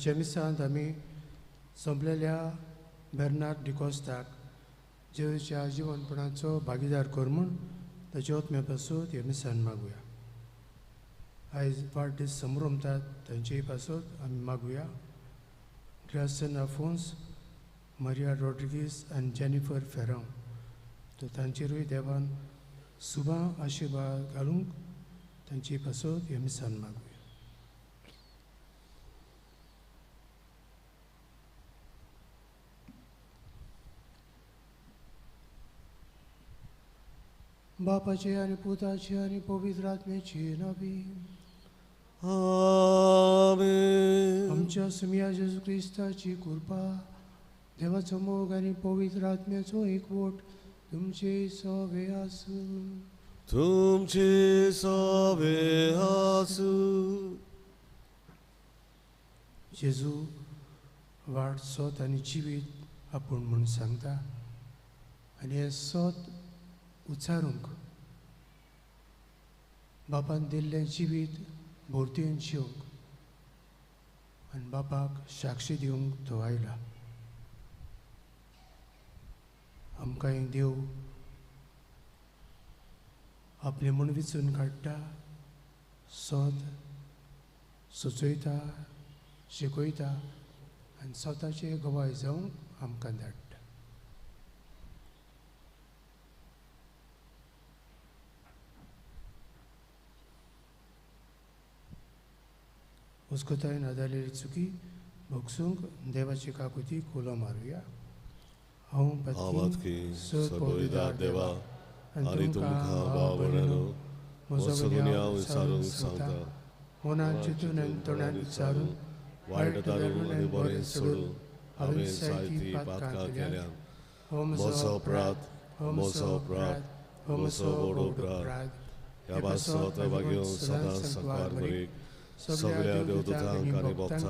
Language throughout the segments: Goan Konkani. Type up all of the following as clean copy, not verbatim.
आयच्या मिसांत आमी सोंपलेल्या बेर्नार्ड डिकोस्ताक जेजूच्या जिवनपणाचो भागीदार कर म्हूण ताच्या आत्म्या पासून ह्या मिसान मागुया. आयज वाडदीस संभ्रमतात तांचेय पासून आमी मागुया. ग्रासन आफोन्स, मारिया रॉड्रिगीस आनी जेनिफर फेरांव तर तांचेरूय देवान सुबां आशिर्वाद घालूंक तांचे पासून ह्या मिसान मागुया. बापाचे आनी पुताचे आनी पवित्र आत्म्याचे नांवी आमेन. आमच्या सुमिया जेजू क्रिस्ताची कृपा, देवाचो मोग आनी पवित्र आत्म्याचो एकवट तुमचे सवे आसूं. तुमचे सवे आसूं. जेजू वाट, सत आनी जिवीत आपूण म्हूण सांगता आनी हें सत उच्चारूंक बापान दिल्लें जिवीत भोरतेन जिवंक आनी बापाक साक्षी दिवंक तो आयला. आमकां देव आपलें म्हूण विचून काडटा, सत सुचयता, शिकयता आनी स्वताचे गवाय जावंक आमकां धाडटा. उस्कोतायन आदारलेली चुकी भोगसूंक देवाची काकुती कोलो मारुया. हांव पातकी सर्वविदार देवा आनी तुमकां भाव भयणांनो म्हजो गुन्यांव विचारूंक सांगता. मनान चिंतून आनी तोंडान विचारून वायट दारून आनी बरें सोडून हांवें जायतीं पातकां केल्यांत. म्हजो अपराध, म्हजो अपराध, म्हजो व्हड अपराध. ह्या पासत भाग्यो सदां सांकवार करीक सगळ्या देवदूतांक आनी भक्तांक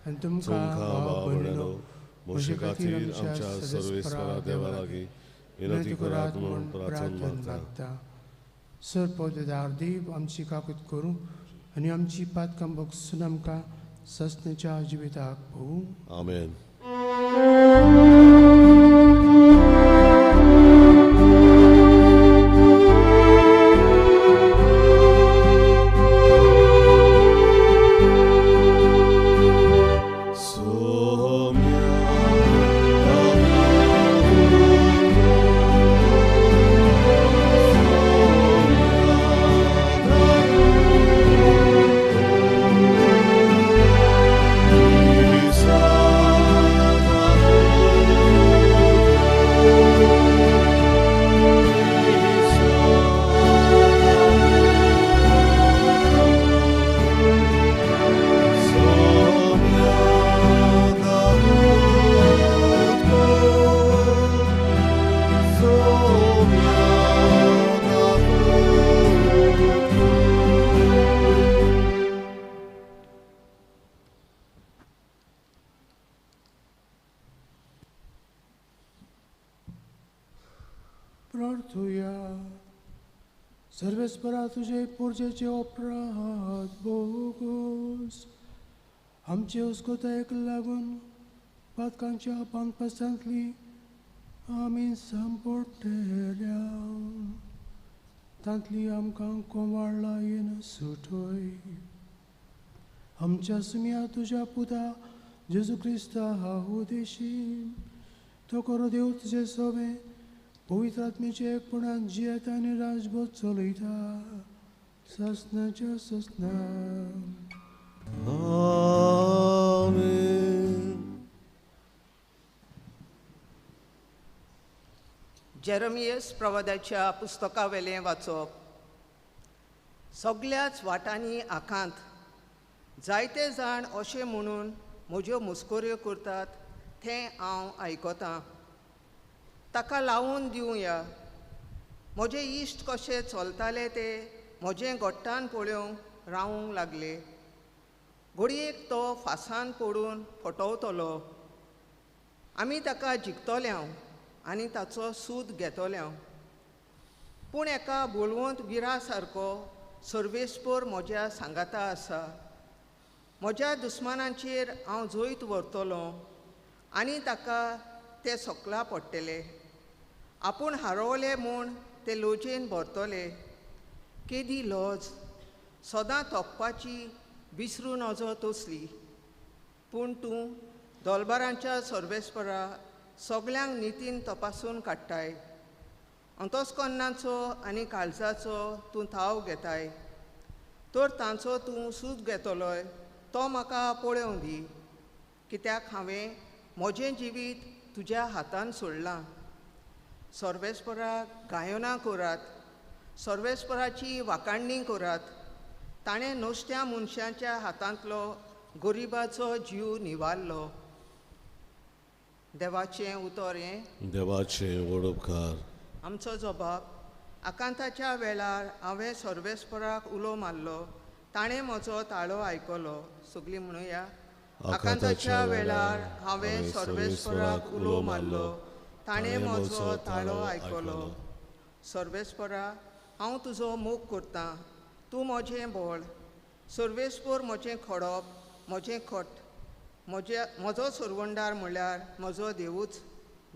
आनी तुमकां तुमकां भाव भयणांनो म्हजे म्हजे खातीर खातीर आमच्या आमच्या सर्वेस्परा सर्वेस्परा देवा देवा लागीं लागीं विनंती विनंती करात करात म्हूण म्हूण प्रार्थन प्रार्थन मागता. मागता. सर पवित्र देव आमची काकूत करूं आनी आमची पातकां भोगसून आमकां सस्नेच्या जिविताक भोवूं. आमेन. प्रार्थुया. सर्वेस्परा तुजे पुर्जेचे अपराध बोगोस आमचे उस्कोतायेक लागून पातकांच्या पांगपासांतली आमी सांपडटल्या तांतली आमकां कोवाळ लायन सुटय. आमच्या सुम्या तुज्या पुता जेजू क्रिस्ता उदेशी तो करो देव तुजे सोबे पवित्र आत्म्याचे एकपणान जियेता आनी राजभोज चलयता ससनाच्या ससना. आमेन. जेरमियस प्रवादाच्या पुस्तकावेलें वाचप. सगल्याच वाटांनी आकांत जायते जाण अशें म्हणून म्हज्यो मुस्कोऱ्यो करतात तें हांव आयकतां. ताका लावून दिवया. म्हजे इश्ट कशे चलताले ते म्हजें गोट्टान पळोवंक रावूंक लागले. घडयेक तो फासान पडून फटवतलो. आमी ताका जिखतले आनी ताचो सूद घेतले. पूण एका बळवंत विरा सारको सर्वेस्पर म्हज्या सांगाता आसा. म्हज्या दुस्मानांचेर हांव जैत व्हरतलो आनी ताका ते सकला पडटले. आपूण हारोवले म्हूण ते लोजेन भरतले. केदी लज सदां तोपपाची विसरूं नजो तसली. पूण तूं दोलबारांच्या सर्वेस्परा सगल्यांक नितीन तपासून काडटाय. अंतस्कन्नाचो आनी काळजाचो तूं थाव घेताय. तर तांचो तूं सूद घेतलोय तो म्हाका पळोवंक दी, कित्याक हांवें म्हजें जिवीत तुज्या हातान सोडलां. सर्वेस्पराक गायनां करात, सर्वेस्पराची वाखाणणी करात. ताणें नुस्त्या मनशाच्या हातांतलो गरिबाचो जीव निवारलो. देवाचें उतर हें. देवाचें व्हड उपकार. आमचो जबाब. आकांताच्या वेळार हांवें सर्वेस्पराक उलो मारलो, ताणें म्हजो ताळो आयकलो. सगळीं म्हणुया. आकांताच्या वेळार हांवें सर्वेस्पराक उलो मारलो, ताणें म्हजो ताळो आयकलो. सर्वेस्परा, हांव तुजो मोग करतां, तूं म्हजें बळ. सर्वेस्पर म्हजें खडप, म्हजें खट, म्हजो सरवंडार म्हळ्यार म्हजो देवूच.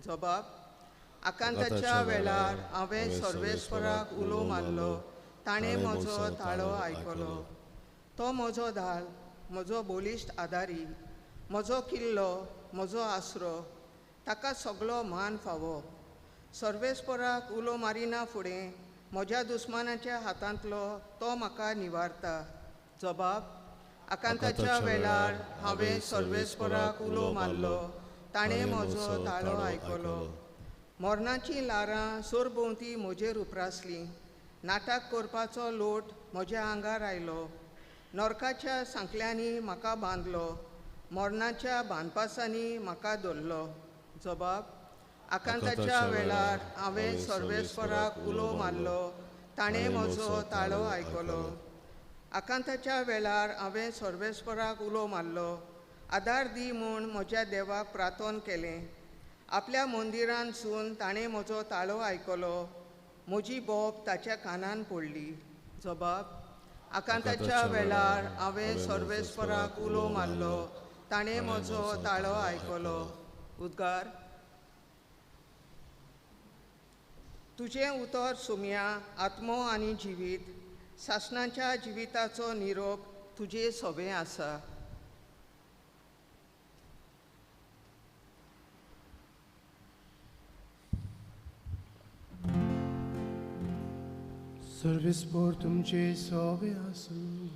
जबाब. आकांताच्या वेळार हांवें सर्वेस्पराक उलो मारलो, ताणें म्हजो ताळो आयकलो. तो म्हजो धाल, म्हजो बळिश्ट आदारी, म्हजो किल्लो, म्हजो आसरो, ताका सगलो मान फावो. सर्वेस्पराक उलो मारिना फुडें म्हज्या दुस्मानाच्या हातांतलो तो म्हाका निवारता. जबाब. आकांताच्या वेळार हांवें सर्वेस्पराक उलो मारलो, ताणें म्हजो ताळो आयकलो. मरणाचीं ल्हारां सरभोंवती म्हजेर उप्रासलीं. नाटक करपाचो लोट म्हज्या आंगार आयलो. नरकाच्या सांकल्यांनी म्हाका बांदलो, मरणाच्या बांदपासांनी म्हाका धरलो. जबाब. आकांताच्या वेळार हांवें सर्वेस्पराक उलो मारलो, ताणें म्हजो ताळो आयकलो. आकांताच्या वेळार हांवें सर्वेस्पराक उलो मारलो, आदार दी म्हूण म्हज्या देवाक प्रार्थन केलें. आपल्या मंदिरांतसून ताणें म्हजो ताळो आयकलो, म्हजी बोब ताच्या कानान पडली. जबाब. आकांताच्या वेळार हांवें सर्वेस्पराक उलो मारलो, ताणें म्हजो ताळो आयकलो. उद्गार. तुजें उतर सुमया आत्मो आनी जिवीत, सासणाच्या जिविताचो निरोप तुजे सोबें आसा. सर्वेस्पर तुमचे सोबे आसूं.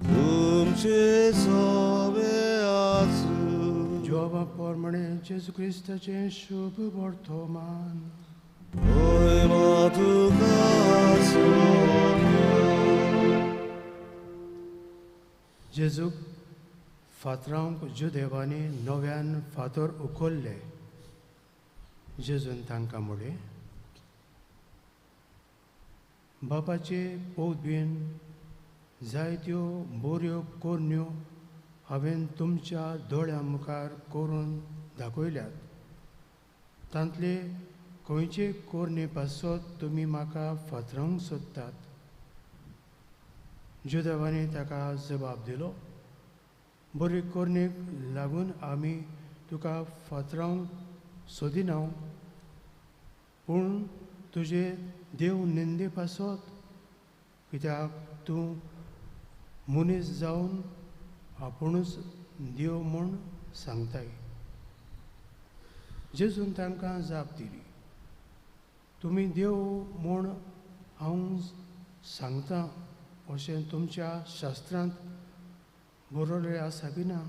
तुमचे सोबे आसूं. जोवा प्रमाणे जेजू क्रिस्ताचें शुभ वर्तमान. जेजूक फातरांक जुदेवांनी नव्यान फातर उखल्ले. जेजून तांकां म्हळें, बापाचे पौदबीन जायत्यो बऱ्यो करण्यो हांवें तुमच्या दोळ्यां मुखार करून दाखयल्यात. तांतले खंयचे करणे पासत तुमी म्हाका फातरावंक सोदतात? जुदेवांनी ताका जबाब दिलो, बरे करणेक लागून आमी तुका फातरावंक सोदिना, पूण तुजे देव निंदे पासत, कित्याक तूं मनीस जावन आपुणूच देव म्हूण सांगताय. जेजून तांकां जाप दिली, तुमी देव म्हूण हांव सांगता अशें तुमच्या शास्त्रांत बरयलें आसा की ना?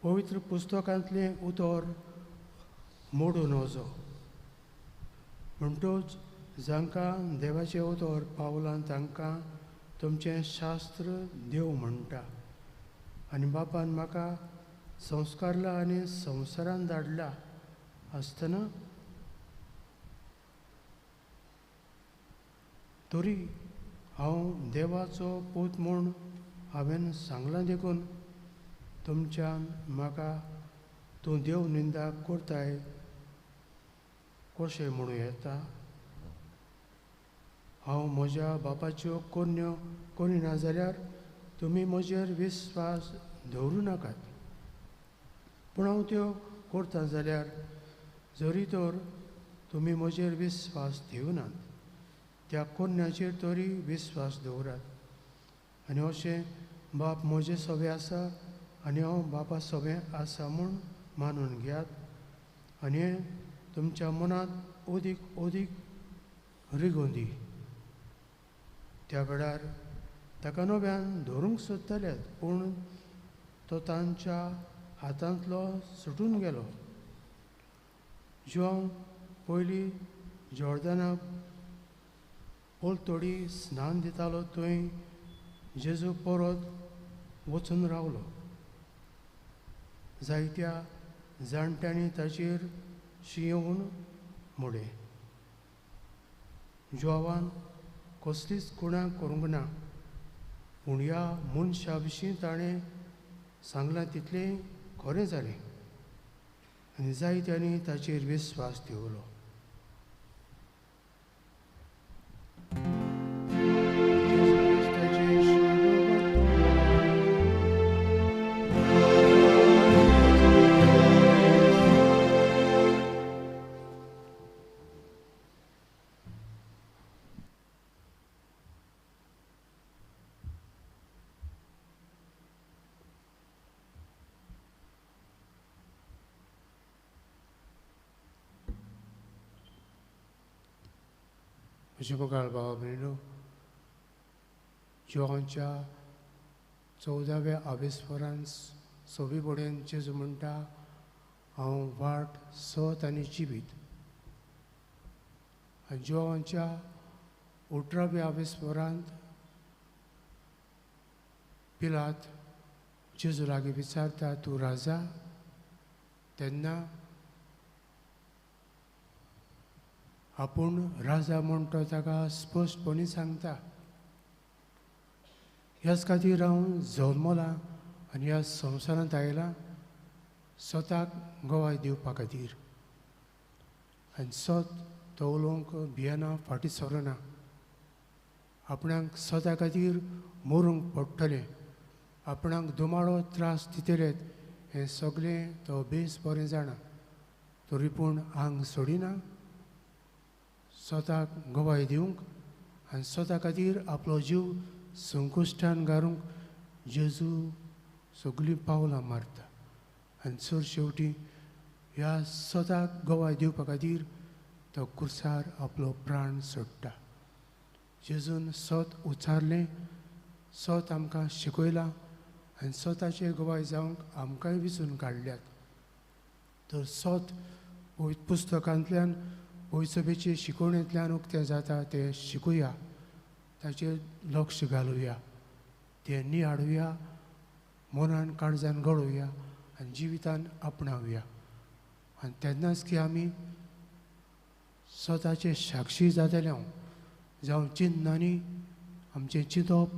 पवित्र पुस्तकांतलें उतर मोडूं नजो. म्हणटच जांकां देवाचें उतर पावलां तांकां तुमचें शास्त्र देव म्हणटा. आनी बापान म्हाका संस्कारला आनी संवसारान धाडला आसतना तरी हांव देवाचो पूत म्हूण हांवें सांगलां देखून तुमच्यान म्हाका तूं देव निंदा करताय कशें म्हणूं येता? हांव म्हज्या बापाच्यो करण्यो करिना जाल्यार तुमी म्हजेर विस्वास दवरूं नाकात. पूण हांव त्यो करता जाल्यार जरी तर तुमी म्हजेर विस्वास दिवनात त्या कोन्याचेर तरी विस्वास दवरात. आनी अशें बाप म्हजे सवे आसा आनी हांव बापा सवे आसा म्हूण मानून घेयात आनी हें तुमच्या मनांत अदीक अदीक रिगोवन दी. त्या वेळार ताका नव्यान धरूंक सोदताल्यात पूण तो तांच्या हातांतलो सुटून गेलो. जुआंव पयलीं जॉर्दना पलतडी स्नान दितालो थंय जेजू परत वचून रावलो. जायत्या जाणट्यांनी ताचेर शिंवून म्हणलें, जुआंवान कसलीच कुणां करूंक ना, पूण ह्या मनशा विशीं ताणें सांगलां तितलें खरें जालें. आनी जायत्यांनी ताचेर विस्वास दवरलो. म्हज्या मोगाळ भावा भयणीनो, जुआंच्या 14व्या आवेस्वरान 6वी बोडेन जेजू म्हणटा, हांव वाट सत आनी जिवीत. आनी जुआंच्या 18व्या आवेस्वरांत पिलात जेजू लागीं विचारता, तूं राजा? तेन्ना आपूण राजा म्हूण तो ताका स्पश्टपणी सांगता. ह्याच खातीर हांव जल्मलां आनी ह्या संवसारांत आयलां स्वताक गवाय दिवपा खातीर. आनी सत तो उलोवंक भियेना, फाटीं सरना. आपणाक स्वता खातीर मरूंक पडटलें, आपणाक दुमाळो त्रास दितले हें सगळें तो बेस बरें जाणा, तरी पूण आंग सोडिना स्वताक गवाय दिवंक आनी स्वता खातीर आपलो जीव संकुश्टान घालूंक जेजू सगळीं पावलां मारता. आनी सर शेवटी ह्या स्वताक गवाय दिवपा खातीर तो कुर्सार आपलो प्राण सोडटा. जेजून सत उच्चारलें, सत आमकां शिकयलां आनी स्वताचे गवाय जावंक आमकांय विचून काडल्यात. तर सत पवित्र पुस्तकांतल्यान, पवित्र शिकवणेंतल्यान उक्तें जाता तें शिकूया, ताचेर लक्ष घालुया, तें निहाळुया, मनान काळजान घडोवया आनी जिवितान आपणावया. आनी तेन्नाच की आमी स्वताचे साक्षी जातले हांव, जावं चिंतनांनी आमचें चिंतप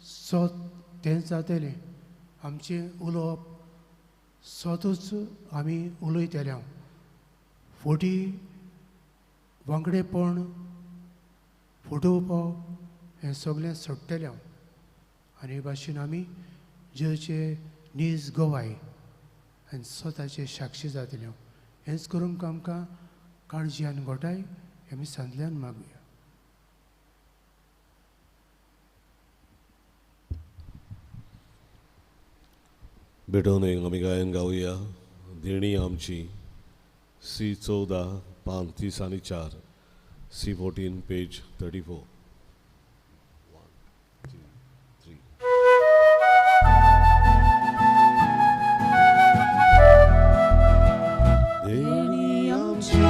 सत तेंच जातलें, आमचें उलोवप सतूच आमी उलयतले हांव. फटी वांगडेपण, फटोवप हें सगळें सोडटलें हांव. आनी हे भाशेन आमी जेजूचे नीज गवाय आनी स्वताचे साक्षी जातले हांव. हेंच करूंक आमकां काळजी आनी घोटाय हें आमी सांदल्यान मागुया. भेटोवन एक आमी गायन गावया, देणी आमची, सी 14 पान 30 आनी 4, C 14 page 34. 1 2 3. देणी आमची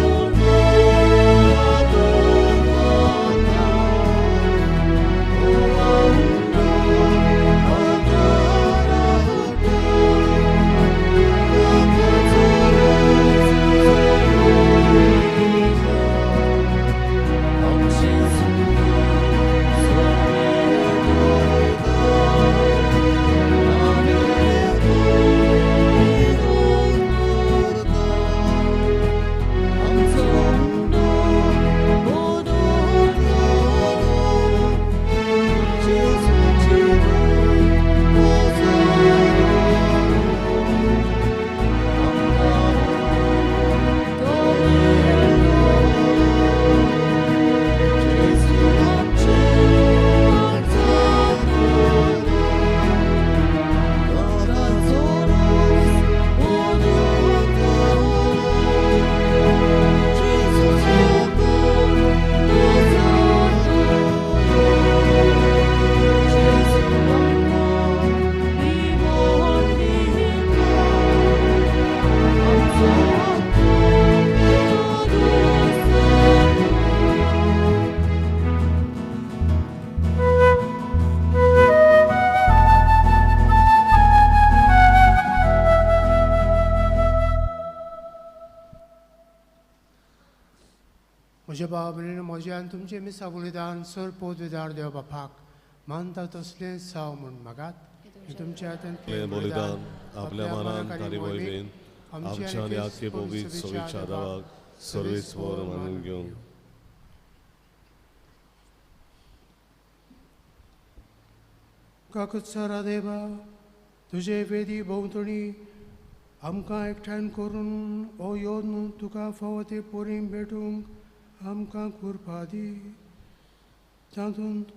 Oh, म्हज्या भाव भयणीनो, म्हजें आनी तुमचें मिसां बलिदान सर पोतवेदार देव बापाक मानता तसलें जावं म्हूण मागात. तुमच्या हातांतलें बलिदान आपल्या मनान आनी मोहिमेन आमच्या आनी आख्खे पवित्र सविच्छा देवाक सर्वेस्पर मानून घेवं. काकूत्सारा देवा, तुजे वेदी भोंवतणी आमकां एकठांय करून हो येवन तुका फावो ते पोरीं भेटूंक आमकां कृपा दी. तातूंत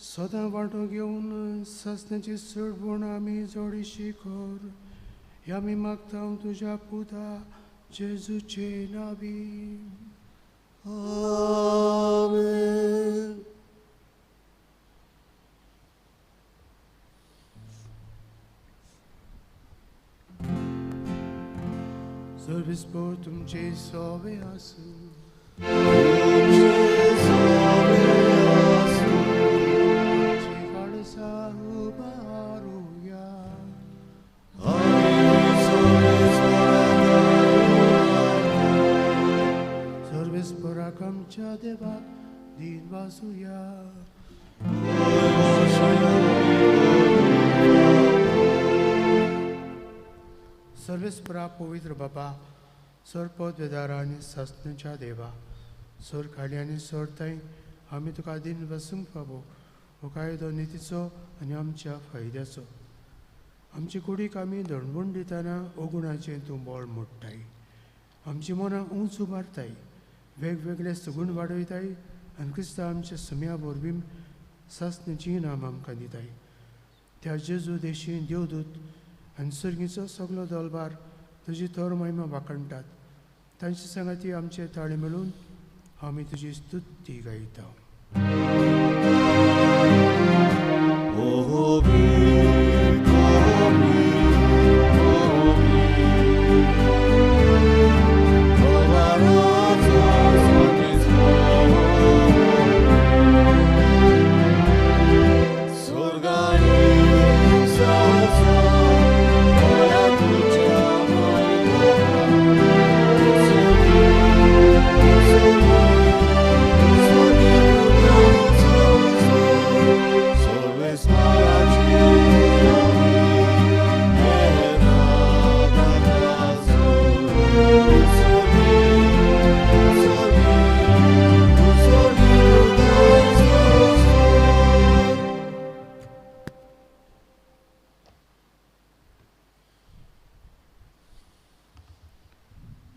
सदां वांटो घेवन सासण्याची चडपण आमी जोडीशी कर. ह्या आमी मागता तुज्या पुता जेजूचे नांवी. आमेन. सर्वेस्पर तुमचे सोवे आसूं. सर्वेस्पराक आमच्या देवाक दिन वासुया. सर्वेस्परा पवित्र बाबा, सर पदवेदारा आनी सासणाच्या देवा, सर खाली आनी सर ताई आमी तुका दिन वसूंक फावो हो कायदो नितीचो आनी आमच्या फायद्याचो. आमचे कुडीक आमी दणबूण दितना अगुणाचें तूं बळ मोडटाय, आमची मनां उंच उबारताय, वेगवेगळे सगूण वाडयताय आनी क्रिस्ता आमच्या सम्या वरवीं सासण्याची इनाम आमकां दिताय. त्या जेजू देशी देवदूत आनी सर्गीचो सगलो दलबार तुजी थर महिमा वाखणटात. तांचे सांगाती आमचे ताळे मेळून आमी तुजी स्तुती गायता.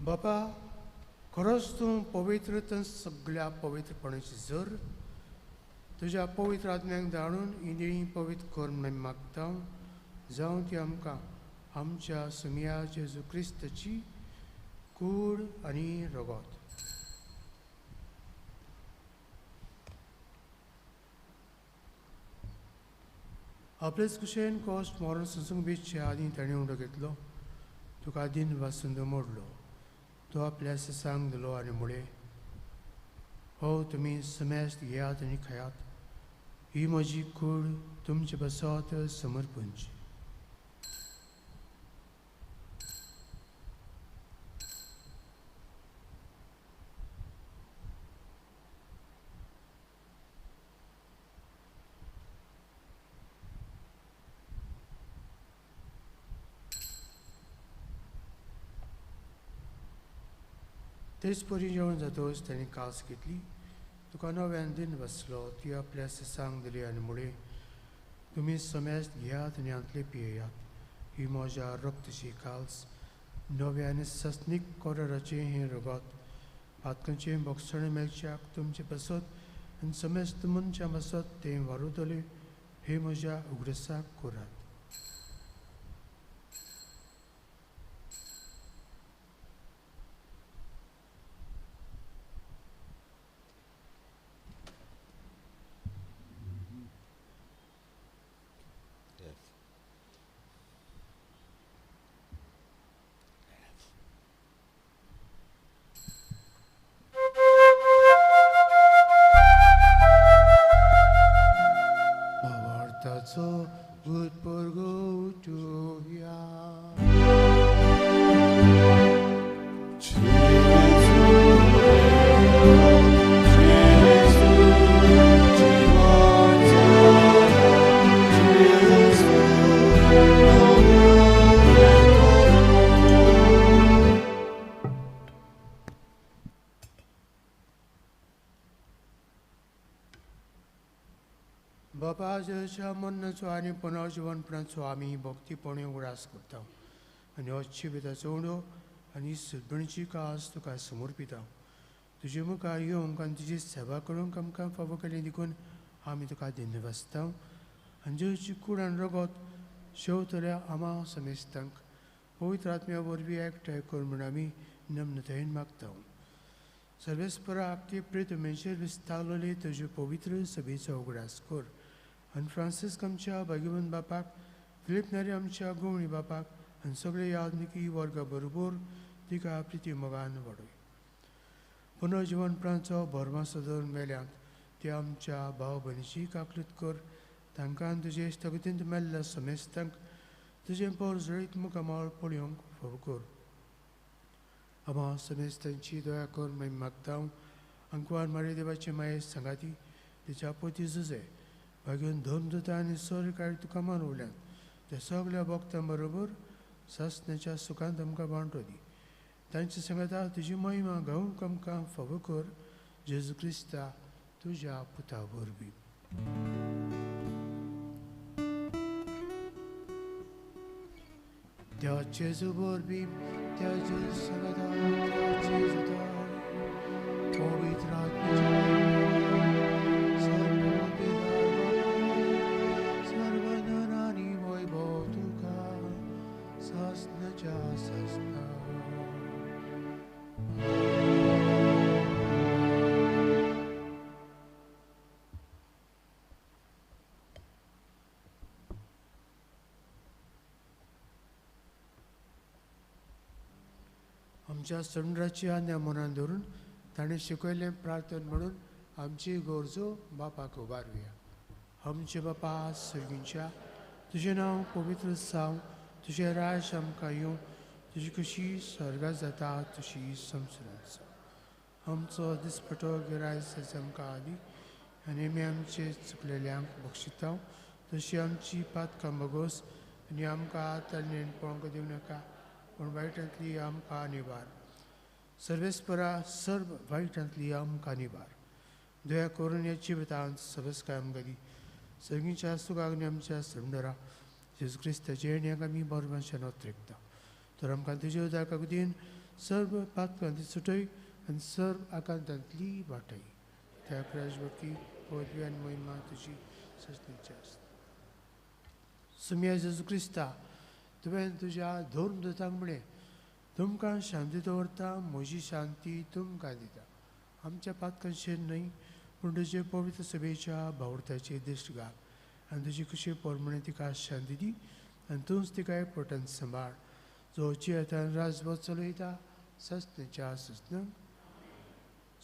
बाबा, खरोच तूं पवित्र सगळ्या पवित्रपणाची जर तुज्या पवित्र आत्म्याक धाडून इंदिळी पवित्र कर म्हूण मागता. जावं ती आमकां आमच्या सुमया जेजू क्रिस्ताची कूड आनी रगत. आपलेच कुशेन कश्ट मरण सोंसूंक बेचचे आदीं ताणें उडो घेतलो, तुका दिन वासून मोडलो, तो आपल्या ससांक दिलो आनी म्हळें, हो तुमी समेस्त घेयात आनी खायात, ही म्हजी कूड तुमचे बसत समर्पणची. तेच परी जेवण जातकच ताणें कास घेतली, तुका नव्यान दिन बसलो, ती आपल्या ससांक दिली आनी म्हळें, तुमी समेस्त घेयात आनी हांतले पियेयात, ही म्हज्या रक्तची काल्स, नव्या आनी ससनीक कोराराचें हें रगत, पातकांचें भोगसणें मेळच्याक तुमचें बसत आनी समेस्त मनशां बसत तें वारुतलें, हें म्हज्या उगडसाक करात. बापा जेजूच्या मरणाचो आनी पुनर्जिवनपणाचो आमी भक्तीपणी उगडास करता आनी हो जिविताचो उणो आनी सुदबणीची कास तुका समर्पिता. तुजे मुखार येवंक आनी तुजी सेवा करूंक आमकां फावो केली देखून आमी तुका धन्यवाद. आनी जेजूची कूड आनी रगत शेवतल्या आमा समेस्तांक पवित्र आत्म्या वरवीं एकठांय कर म्हूण आमी नम्रतायेन मागता. सर्वेस्परा आपले प्रेतमेचेर विस्तारलेले तुजे पवित्र सभेचो उगडास कर आनी फ्रांसिस्क आमच्या भाग्यवंत बापाक, फिलीप नेरी आमच्या गोवणी बापाक आनी सगळे यादनिकी वर्गा बरोबर तिका प्रिती मोगान वाडय. पुनर्जिवनपणाचो भरमासो धरून मेल्यांत ते आमच्या भाव भयणीची काकलूत कर. तांकां तुजे स्थगतींत मेल्ल्या समेस्तांक तुजें पोर जळीत मुखामळ पळोवंक फावो कर. आमा समेस्तांची दया कर मागीर मागता. अंकवार मारी देवाचे माये सांगाती तिच्या पोती जुजे भाग्योन धर्मदूता आनी सरकार तुका मानवल्यात त्या सगल्या भक्तां बरोबर सासण्याच्या सुखांत आमकां वांटो दी. तांच्या सांगाता तुजी महिमा गावंक आमकां फावो कर. जेजू क्रिस्ता तुज्या पुता वरवीं. त्या जेजू वरवीं, त्या जेजू सांगाता, त्या जेजू पवित्र आत्म्याच्या सर्वधनानी वैभव तुका सासनाच्या सासना. आमच्या समुद्राची आज्ञा मनान धरून ताणें शिकयल्लें प्रार्थन म्हणून आमची गरजो बापाक उबारुया. आमचे बापा सर्गींच्या, तुजें नांव पवित्र जावं, तुजें राज आमकां येवं, तुजी कशी स्वर्गात जाता तशी संवसारांत जावं. आमचो दिसपटो गिरायस आमकां आदी आनी आमी आमचे चुकलेल्यांक बक्षिता तशी आमची पातकां बगोस आनी आमकां तालनेन पळोवंक दिवं नाका, पूण वायटांतली आमकां निवार. सर्वेस्परा सर्व वायटांतली आमकां निवार. दया करून ह्या जिवितांत सवस्काय आमकां दी. सगळींच्या सुखाक आनी आमच्या संडरा जेजू क्रिस्ताचे येण्याक आमी बरोबरच्यान ओत्रेकता. तर आमकां तुज्या उदारकाक दीन सर्व पातकांती सुटय आनी सर्व आकांतांतली वाटय. त्या राजवटी पदवी आनी महिमा तुजी सजनीची आसता. सुम्या जेजू क्रिस्ता, तुवें तुज्या धर्मदूतांक म्हळें, तुमकां शांती दवरता, म्हजी शांती तुमकां दिता. आमच्या पातकांचेर न्हय पूण तुजे पवित्र सभेच्या भावर्थाचे दिश्ट घाल आनी तुजी कशी परमणे तिका शांती दी आनी तूंच तिका एकपटान सांबाळ, जो जियेतान राजवत चलयता सजनेच्या सजनांक.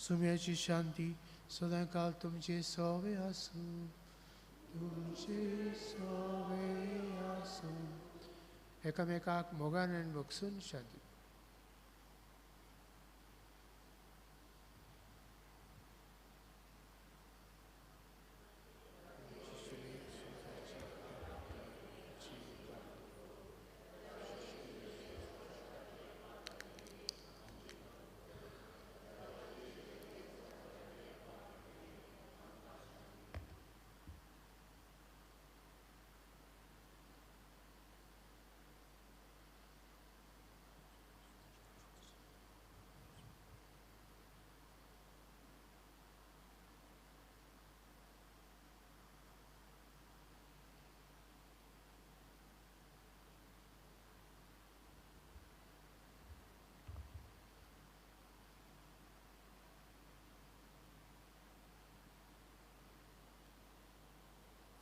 सुम्याची शांती सदां काल तुमचे सोवे आसूं, तुमचे सोवे आसूं. एकामेकाक मोगान आनी बगसून शांती.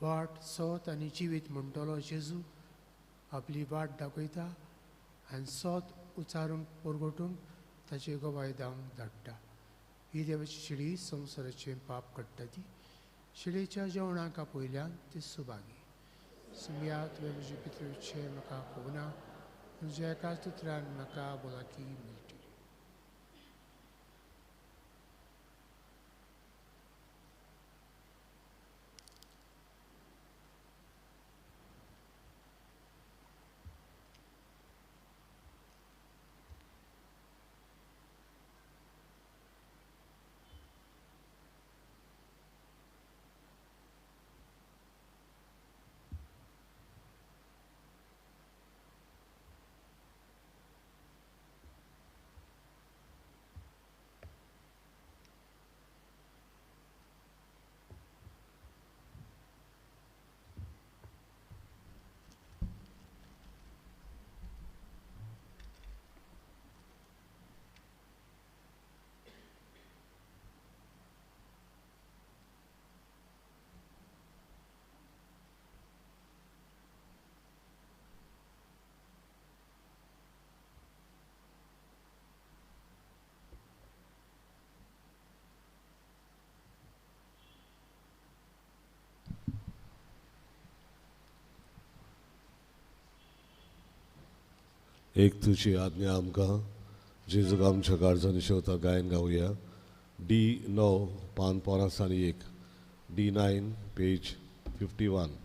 वाट सोत आनी जिवीत म्हणटलो जेजू आपली वाट दाखयता आनी सोत उचारूंक परगटूंक ताचे गवाय धांवंक धाडटा. ही देवाची शिडी संवसाराचें पाप काडटा. ती शिडयेच्या जेवणाक आपयल्यान ती सुभागी. सुमया तुवें म्हजे पितृचे म्हाका पळोवना, तुज्या एकाच उतरान म्हाका भलायकी मेळटली. एक तुजी आज्ञा आमकां जेजूक आमच्या काळजांनी शेवता गायन गावया. डी 9 पान 51, D9 page 51.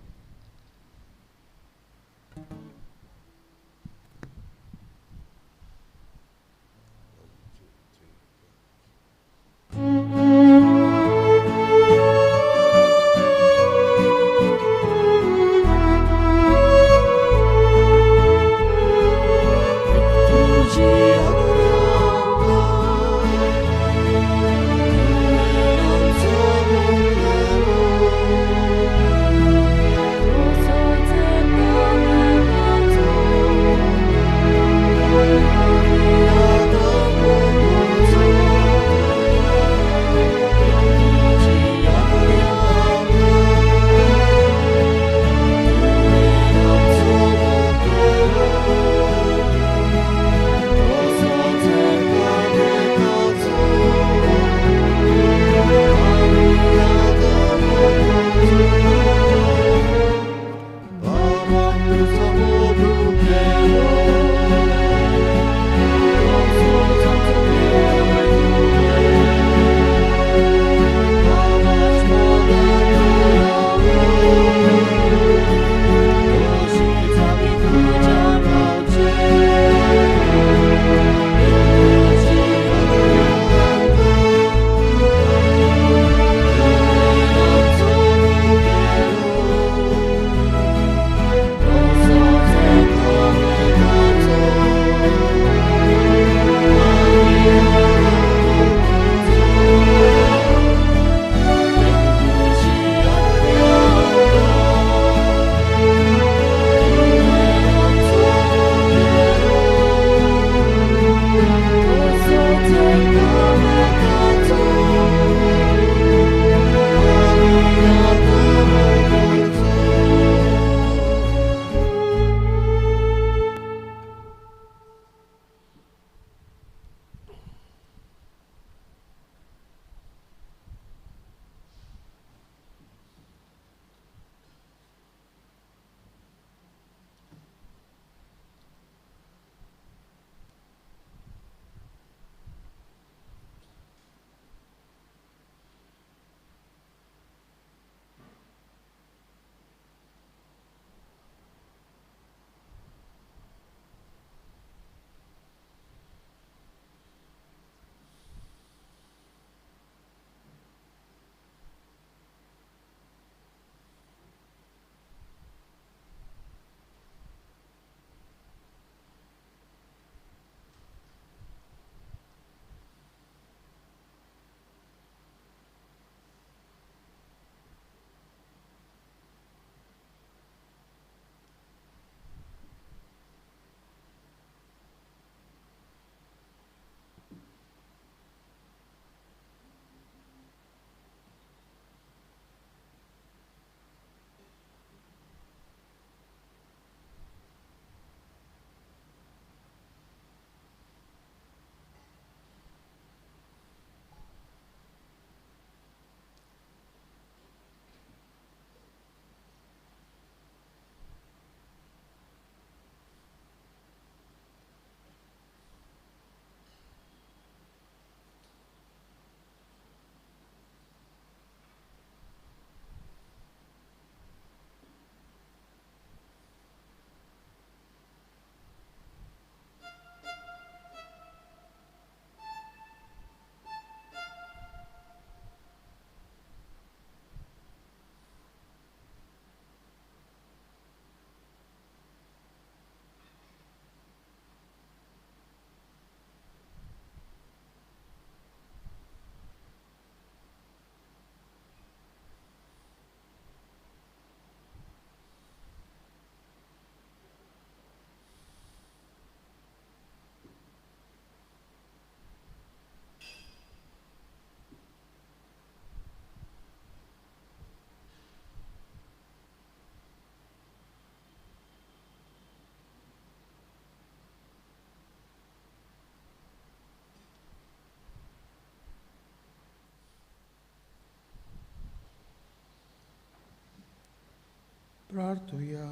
प्रार्थुया.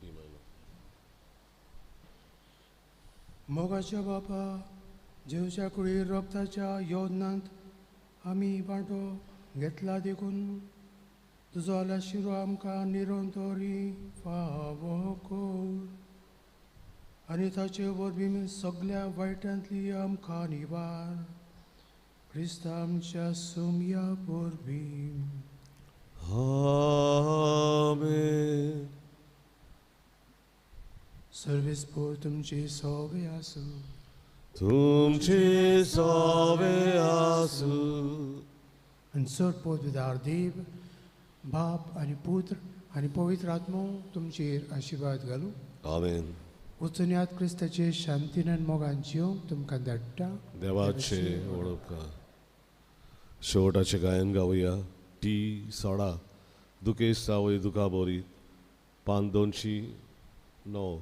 D minor. मोगाच्या बापा, जेवच्या कुडीर रक्ताच्या योजनांत आमी वांटो घेतला देखून तुजो आलाशिरो आमकां निरंतरी फावो कर आनी ताचे वरवीं सगल्या वायटांतली आमकां निवार. क्रिस्ता आमच्या सोमया वरवीं. आमेन. सर्वेस्पोर तुमची सोवे आसूं. तुमची सोवे आसूं. आनी चड पोतदार देव बाप आनी पुत्र आनी पवित्र आत्मो तुमचेर आशिर्वाद घालूं. आमेन. वचुन्यात क्रिस्ताचे शांतीन आनी मोगान जिवंक तुमकां धाडटा. देवाचे वळख. शेवटाचें गायन गावया. टी 16 दुकेश सावय दुका बोरी, पान 209,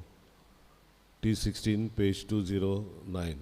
T 16 page 209.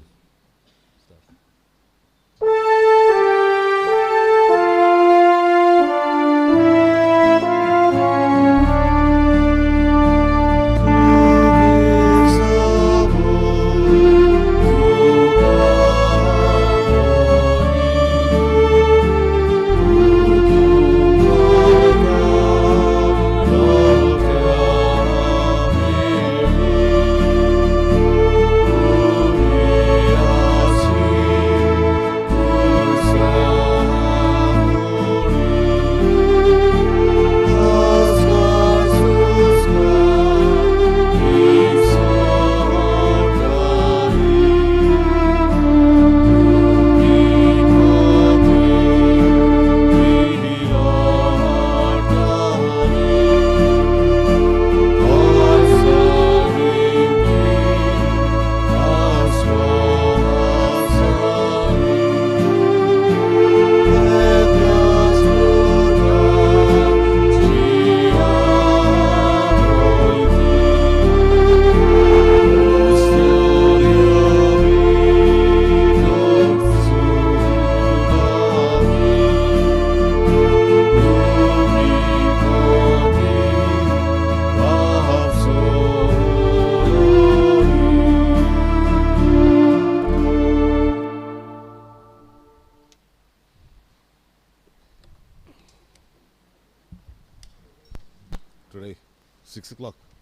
Today, 6 o'clock.